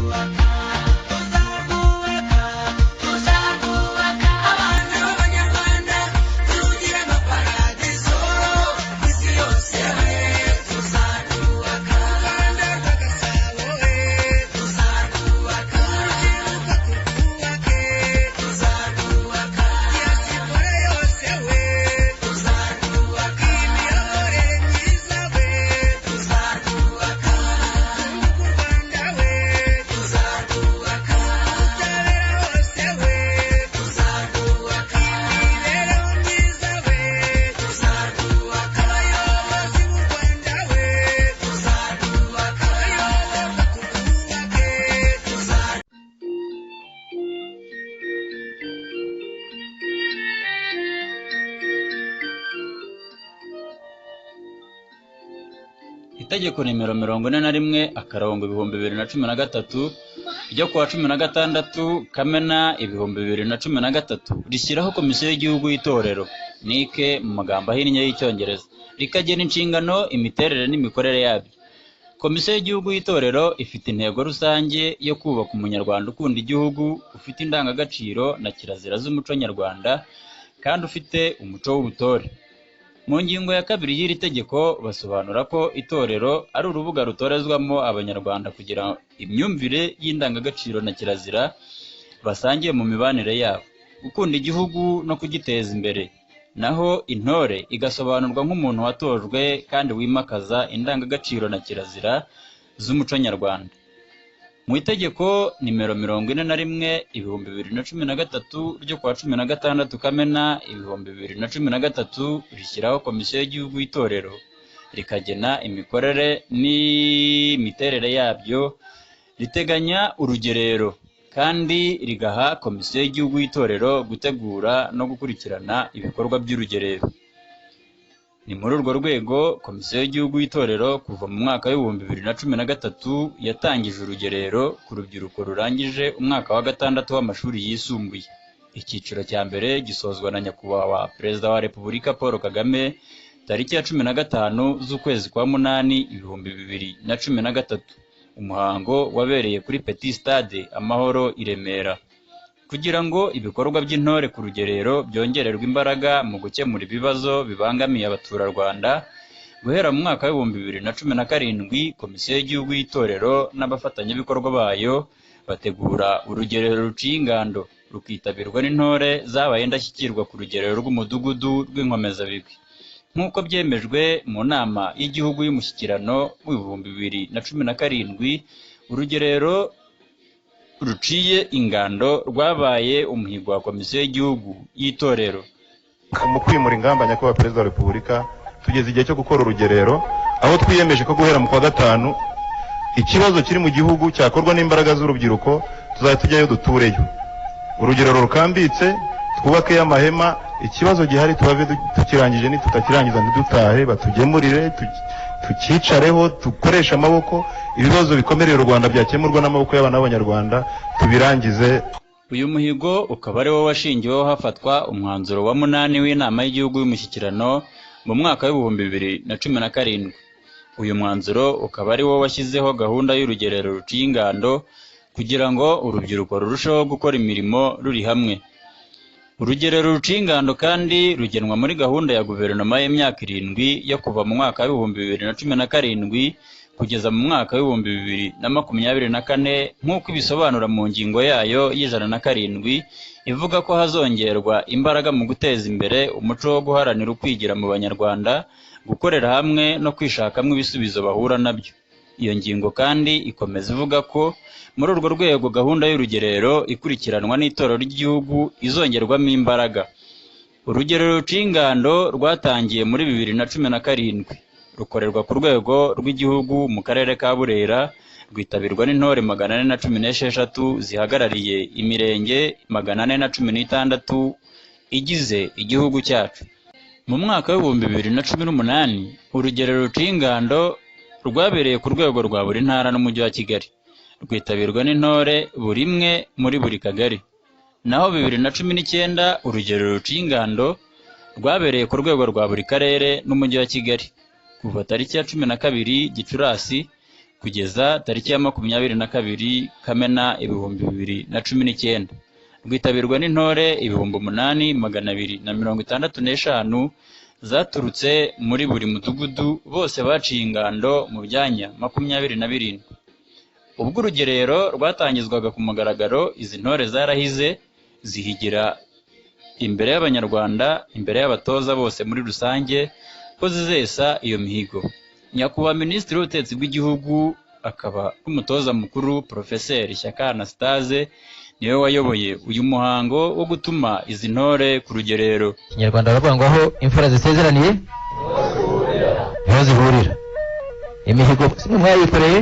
Tuzarwubaka, tuzarwubaka, tuzarwubaka. Abana b'Abanyarwanda turugire nka paradizo isi yose we. Tuzarwubaka u Rwanda rwa Gasabo we. Tuzarwubaka urubyiruko turwubake. Tuzarwubaka diaspora yose we. Tuzarwubaka imiyoborere myiza we. Tuzarwubaka ubukungu bw'u Rwanda we. Tuzarwubaka ubutabera hose we. Tuzarwubaka imibereho myiza we. Tuzarwubaka abayobozi b'u Rwanda we. Tuzarwubaka abayoborwa turwubake. Tuzarwubaka. Itegeko nimero 41/2013 ryo kuwa 16 Kamena 2013 rishyiraho Komisiyo y'Igihugu y'Itorero NIC mu magambo ahinnye y'Icyongereza, rikagena inshingano, imiterere n'imikorere yabyo. Komisiyo y'Igihugu y'Itorero ifite intego rusange yo kubaka Umunyarwanda ukunda igihugu, ufite indangagaciro na kirazira z'umuco nyarwanda kandi ufite umuco w'ubutore. Mu ngingo ya 2 y'iri tegeko basobanura ko itorero ari urubuga rutorezwamo Abanyarwanda kugira imyumvire y'indangagaciro na kirazira basangiye mu mibanire yabo, gukunda igihugu no kugiteza imbere. Naho intore igasobanurwa nk'umuntu watojwe kandi wimakaza indangagaciro na kirazira z'umuco nyarwanda. Mu itegeko nimero 41/2013 ryo kuwa 16 Kamena 2013 rishyiraho Komisiyo y'Igihugu y'Itorero, rikagena imikorere n'imiterere yabyo, riteganya urugerero kandi rigaha Komisiyo y'Igihugu y'Itorero gutegura no gukurikirana ibikorwa by'urugerero. Ni muri urwo rwego Komisiyo y'Igihugu y'Itorero kuva mu mwaka w'2013 yatangije urugerero ku rubyiruko rurangije umwaka wa 6 w'amashuri yisumbuye. Icyiciro cya mbere gisozwa na Nyakubahwa Perezida wa Repubulika Paul Kagame tariki ya 15 z'ukwezi kwa 8 2013. Umuhango wabereye kuri Petit Stade Amahoro i Remera. Kugira ngo ibikorwa by'intore ku rugerero byongererwe imbaraga mu gukemura ibibazo bibangamiye abaturarwanda, guhera mu mwaka w'2017 Komisiyo y'Igihugu y'Itorero n'abafatanyabikorwa bayo bategura urugerero ruciye ingando, rukitabirwa n'intore zabaye indashyikirwa ku rugerero rw'umudugudu rw'Inkomezabigwi. Nk'uko byemejwe mu nama y'Igihugu y'Umushyikirano w'2017, urugerero ruciye ingando rwabaye umuhigo wa Komisiyo y'Igihugu y'Itorero. Mu kwimura ingamba, Nyakubahwa Perezida wa Repubulika, tugeze igihe cyo gukora urugerero, aho twiyemeje ko guhera mu kwa 5 ikibazo kiri mu gihugu cyakorwa n'imbaraga z'urubyiruko tuzajya tujyayo dutureyo urugerero rukambitse, twubakeyo amahema, ikibazo gihari tubave tukirangije, nitutakirangiza ntidutahe, batugemurire, tucyicareho, dukoreshe amaboko. Ibibazo bikomereye u Rwanda byakemurwa n'amaboko y'abana b'Abanyarwanda tubirangize. Uyu muhigo ukaba ari wo washingiweho hafatwa umwanzuro wa 8 w'Inama y'Igihugu y'Umushyikirano mu mwaka w'2017. Uyu mwanzuro ukaba ari wo washyizeho gahunda y'urugerero ruciye ingando kugira ngo urubyiruko rurusheho gukora imirimo ruri hamwe. Urugerero ruciye ingando kandi rugenwa muri gahunda ya guverinoma y'imyaka 7 yo kuva mu mwaka w'2017 kugeza mu mwaka w'2024, nk'uko ibisobanura mu ngingo yayo y'107 ivuga ko hazongerwa imbaraga mu guteza imbere umuco wo guharanira ukwigira mu Banyarwanda, gukorera hamwe no kwishakamo ibisubizo bahura nabyo. Iyo ngingo kandi ikomeza ivuga ko muri urwo rwego gahunda y'urugerero ikurikiranwa n'itorero ry'igihugu izongerwamo imbaraga. Urugerero ruciye ingando rwatangiye muri 2017, rukorerwa ku rwego rw'igihugu mu karere ka Burera, rwitabirwa n'intore 416 zihagarariye imirenge 416 igize igihugu cyacu. Mu mwaka w'2018 urugerero ruciye ingando rwabereye ku rwego rwa buri ntara n'umujyi wa Kigali, rwitabirwa n'intore buri imwe muri buri kagari. Naho 2019 urugerero ruciye ingando rwabereye ku rwego rwa buri karere n'umujyi wa Kigali, kuva tariki ya 12 Gicurasi kugeza tariki ya 22 Kamena 2019. Rwitabirwa n'intore 8265 zaturutse muri buri mudugudu, bose baciye ingando mu byanya 27. Ubwo urugerero rwatangizwaga ku mugaragaro, izi ntore zarahize zihigira imbere y'Abanyarwanda, imbere y'abatoza bose muri rusange, ko zizesa iyo mihigo. Nyakubahwa Minisitiri w'Ubutegetsi bw'Igihugu akaba n'umutoza mukuru Profeseri Shyaka Anastase niwe wayoboye uyu muhango wo gutuma izi ntore ku rugerero. Ikinyarwanda baravuga ngo aho imfura zisezeraniye niho zihurira. Imihigo simwe mwayikoreye,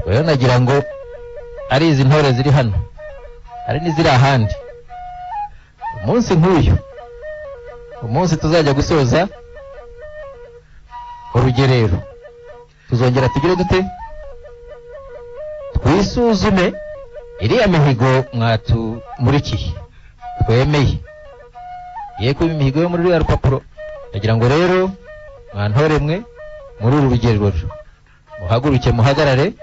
rero nagira ngo ari izi ntore ziri hano hari n'iziri ahandi, umunsi nk'uyu, umunsi tuzajya gusoza urugerero, tuzongera tugire dute? Twisuzume iriya mihigo mwatumurikiye twemeye, ye kuba imihigo yo muri ruriya rupapuro. Ndagira ngo rero mwantore mwe muri uru rugerero muhaguruke, muhagarare,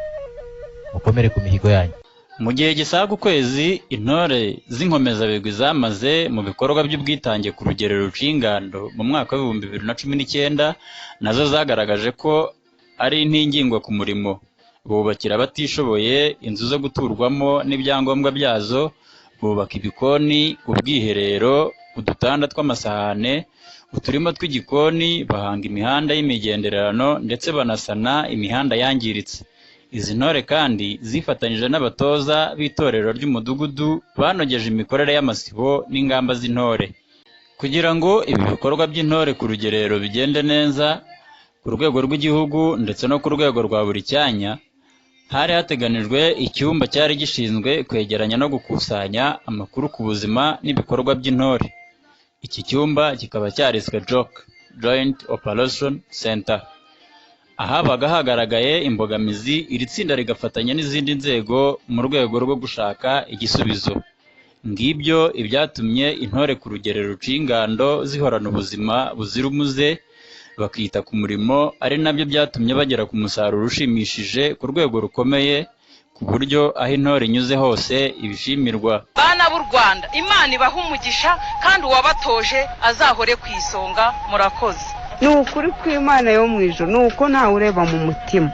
mukomere ku mihigo yanyu. Mu gihe gisaga ukwezi, intore z'inkomezabigwi zamaze mu bikorwa by'ubwitange ku rugerero ruciye ingando mu mwaka wa 2019 nazo zagaragaje ko ari intingingwa ku murimo. Bubakira abatishoboye inzu zo guturwamo n'ibyangombwa byazo, bubaka ibikoni, ubwiherero, udutanda tw'amasahane, uturima tw'igikoni, bahanga imihanda y'imigenderano ndetse banasana imihanda yangiritse. Izi ntore kandi zifatanyije n'abatoza b'itorero ry'umudugudu banogeje imikorere y'amasibo n'ingamba z'intore. Kugira ngo ibi bikorwa by'intore ku rugerero bigende neza ku rwego rw'igihugu ndetse no ku rwego rwa buri cyanya, hari hateganijwe icyumba cyari gishinzwe kwegeranya no gukusanya amakuru ku buzima n'ibikorwa by'intore. Iki cyumba kikaba cyariswe JOC, Joint Operation Center. Ahabaga hagaragaye imbogamizi, iri tsinda rigafatanya n'izindi nzego mu rwego rwo gushaka igisubizo. Ngibyo ibyatumye intore ku rugerero ruciye ingando zihorana ubuzima buzira umuze, bakita ku murimo, ari nabyo byatumye bagera ku musaruro ushimishije ku rwego rukomeye, ku buryo aho intore inyuze hose ibishimirwa. Bana b'u Rwanda, Imana ibaha umugisha kandi uwabatoje azahore ku isonga. Murakoze. Ni ukuri kw'Imana yo mu ijuru, ni uko ntawe ureba mu mutima,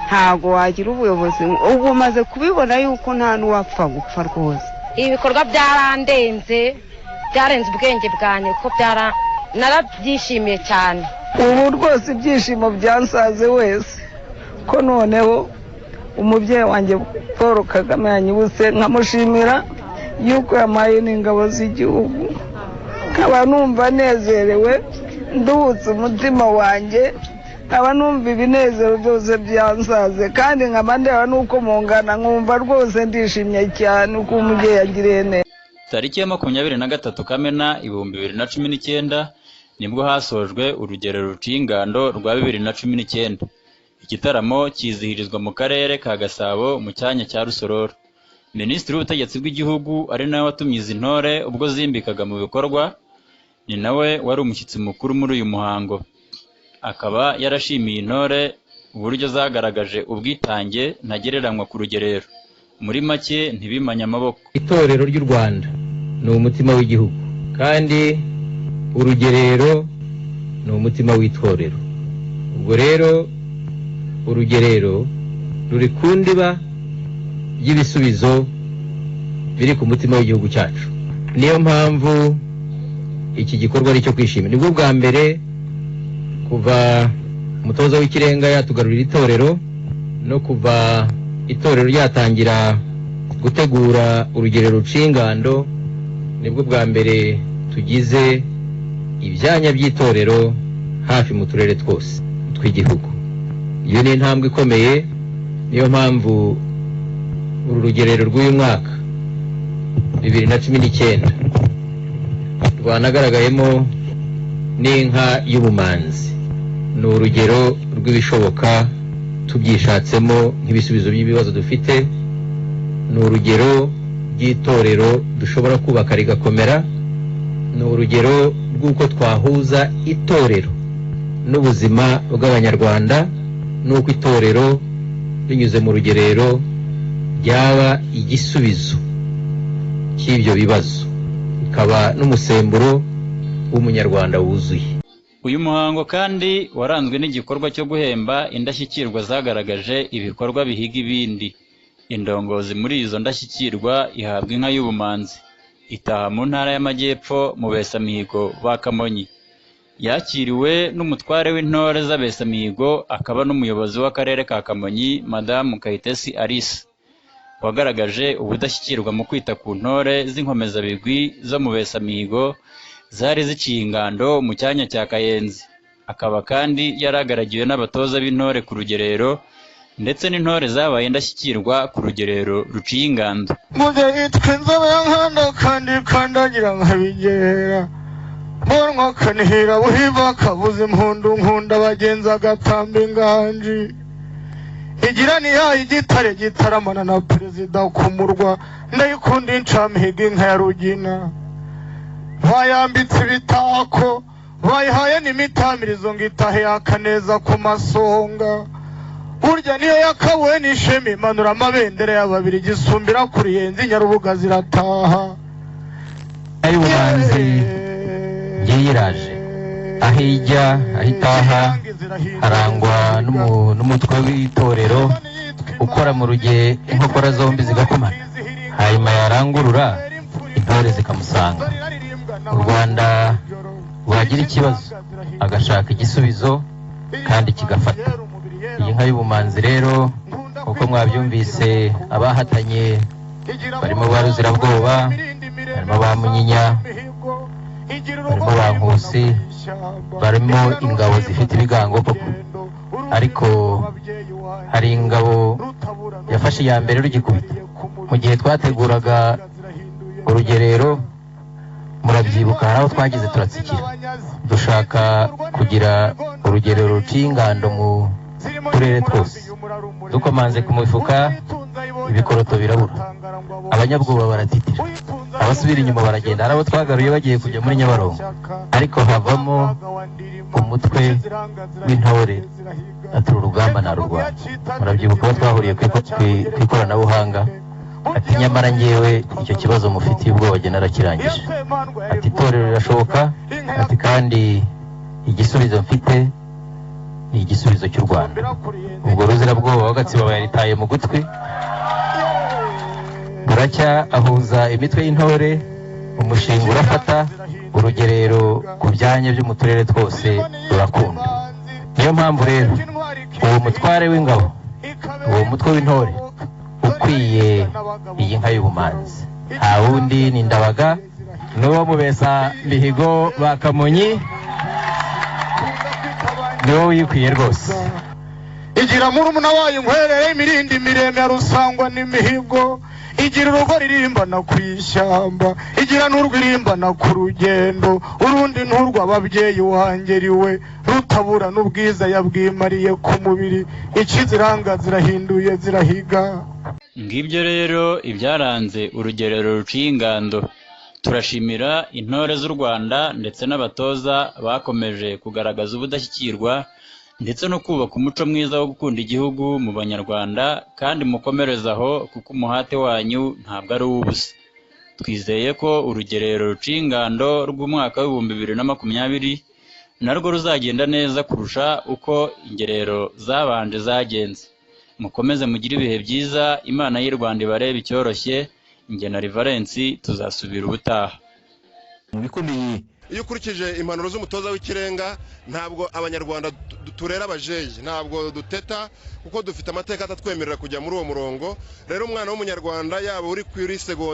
ntago wagira ubuyobozi. Ubu umaze kubibona yuko nta n'uwapfa gupfa rwose. Ibi bikorwa byarandenze, byarenze ubwenge bwanjye, kuko narabyishimiye cyane. Ubu rwose ibyishimo byansaze wese, ko noneho umubyeyi wanjye Paul Kagame yanyibutse, nkamushimira yuko yampaye n'ingabo z'igihugu, nkaba numva nezerewe, nduhutse umutima wanjye, nkaba numva ibinezero byose byansaze, kandi nkaba ndeba n'uko mungana, nkumva rwose ndishimye cyane uko umubyeyi yagiriye neza. Tariki ya 23 Kamena 2019 nibwo hasojwe urugerero ruciye ingando rwa 2019. Igitaramo cyizihirizwa mu karere ka Gasabo mu cyanya cya Rusororo. Minisitiri w'Ubutegetsi bw'Igihugu ari nawe watumye izi ntore ubwo zimbikaga mu bikorwa, ni nawe wari umushyitsi mukuru muri uyu muhango. Akaba yarashimiye intore uburyo zagaragaje ubwitange ntagereranywa ku rugerero. Muri make ntibimanye amaboko. Itorero ry'u Rwanda ni umutima w'igihugu, kandi urugerero ni umutima w'itorero. Ubwo rero urugerero ruri ku ndiba y'ibisubizo biri ku mutima w'igihugu cyacu. Niyo mpamvu iki gikorwa ari icyo kwishimira. Nibwo bwa mbere kuva umutoza w'ikirenga yatugarurira itorero, no kuva itorero ryatangira gutegura urugerero ruciye ingando, nibwo bwa mbere tugize ibyanya by'itorero hafi mu turere twose tw'igihugu. Iyo ni intambwe ikomeye. Niyo mpamvu uru rugerero rw'uyu mwaka 2019 rwanagaragayemo n'inka y'ubumanzi. Ni urugero rw'ibishoboka tubyishatsemo nk'ibisubizo by'ibibazo dufite. Ni urugero rw'itorero dushobora kubaka rigakomera. Ni urugero rw'uko twahuza itorero n'ubuzima bw'Abanyarwanda. n'uko itorero binyuze mu rugerero ryaba igisubizo cy'ibyo bibazo, ikaba n'umusemburo w'umunyarwanda wuzuye. Uyu muhango kandi waranzwe n'igikorwa cyo guhemba indashyikirwa zagaragaje ibikorwa bihiga ibindi. Indongozi muri izo ndashyikirwa ihabwa inka y'ubumanzi, itaha mu ntara y'Amajyepfo mu Besamihigo ba Kamonyi. Yakiriwe n'umutware w'intore z'Abesamihigo akaba n'umuyobozi w'akarere ka Kamonyi, Madamu Kayitesi Alice, wagaragaje ubudashyikirwa mu kwita ku ntore z'inkomezabigwi zo mu Besamihigo zari ziciye ingando mu cyanya cya Kayenzi. Akaba kandi yaragaragiwe n'abatoza b'intore ku rugerero ndetse n'intore zabaye indashyikirwa ku rugerero ruciye ingando. Muze yitwa inzobe ya nkanda kandi kandagira nkabigera mbonwa kanihira buhiva kavuza impundu nkunda abagenzi agatamba inganji igira niyaye igitare gitaramana na perezida ku murwa ndayikunda incamihigo inka ya Rugina bayambitse ibitako bayihaye n'imitamirizo ngo itahe yakaneza ku masonga burya niyo yakabuwe n'ishema imanura amabendera y'ababiri gisumbira kuri yenzi Nyarubuga zirataha. Y'ubumanzi yiraje aho ijya aho itaha harangwa n'umutwe w'itorero ukora mu ruge inkokora zombi zigakomana, hanyuma yarangurura intore zikamusanga. U Rwanda rwagira ikibazo agashaka igisubizo kandi kigafata. Iyi nka y'ubumanzi rero, uko mwabyumvise, abahatanye barimo ba Ruzirabwoba, barimo ba Munyinya, barimo ba Nkusi, barimo ingabo zifite ibigango koko, ariko hari ingabo yafashe iya mbere rugikubita. Mu gihe twateguraga urugerero, murabyibuka, hari aho twagize turatsikira dushaka kugira urugerero ruciye ingando mu turere twose. Dukomanze ku mifuka ibikoroto birabura, abanyabwoba baratitira, abasubira inyuma baragenda. Hari abo twagaruye bagiye kujya muri Nyabarongo, ariko havamo umutwe w'intore ati urugamba narurwana. Murabyibuka aho twahuriye ku ikoranabuhanga, ati nyamara ngewe icyo kibazo mufitiye ubwoba jye narakirangije, ati itorero rirashoboka, ati kandi igisubizo mfite ni igisubizo cy'u Rwanda. Ubwo Ruzirabwoba w'Agatsibo yaritaye mu gutwi, buracya ahuza imitwe y'intore, umushinga urafata, urugerero ku byanya byo mu turere twose rurakunda. Niyo mpamvu rero uwo mutware w'ingabo, uwo mutwe w'intore ukwiye iyi nka y'ubumanzi nta wundi ni Ndabaga, n'uwo mubesa mihigo ba Kamonyi, niwo wikwiye rwose. Igira murumuna wayo inkwerere imirindi miremire ya rusangwa n'imihigo, igira urugo ririmbana ku ishyamba, igira n'urwirimbana ku rugendo, urundi nturw'ababyeyi wangeriwe rutabura n'ubwiza yabwimariye ku mubiri, ikiziranga zirahinduye zirahiga. Ngibyo rero ibyaranze urugerero ruciye ingando. Turashimira intore z'u Rwanda ndetse n'abatoza bakomeje kugaragaza ubudashyikirwa ndetse no kubaka umuco mwiza wo gukunda igihugu mu Banyarwanda, kandi mukomereze aho kuko umuhate wanyu ntabwo ari uw'ubusa. Twizeye ko urugerero ruciye ingando rw'umwaka w'2020 narwo ruzagenda neza kurusha uko ingerero zabanje zagenze. Mukomeze mugire ibihe byiza, Imana y'u Rwanda ibarebe icyoroshye. Njye na Rivalensi tuzasubira ubutaha. Mu bikomeye. Iyo ukurikije impanuro z'umutoza w'ikirenga, ntabwo Abanyarwanda turera abajeyi, ntabwo duteta, kuko dufite amateka atatwemerera kujya muri uwo murongo. Rero umwana w'Umunyarwanda yaba uri kuri segonda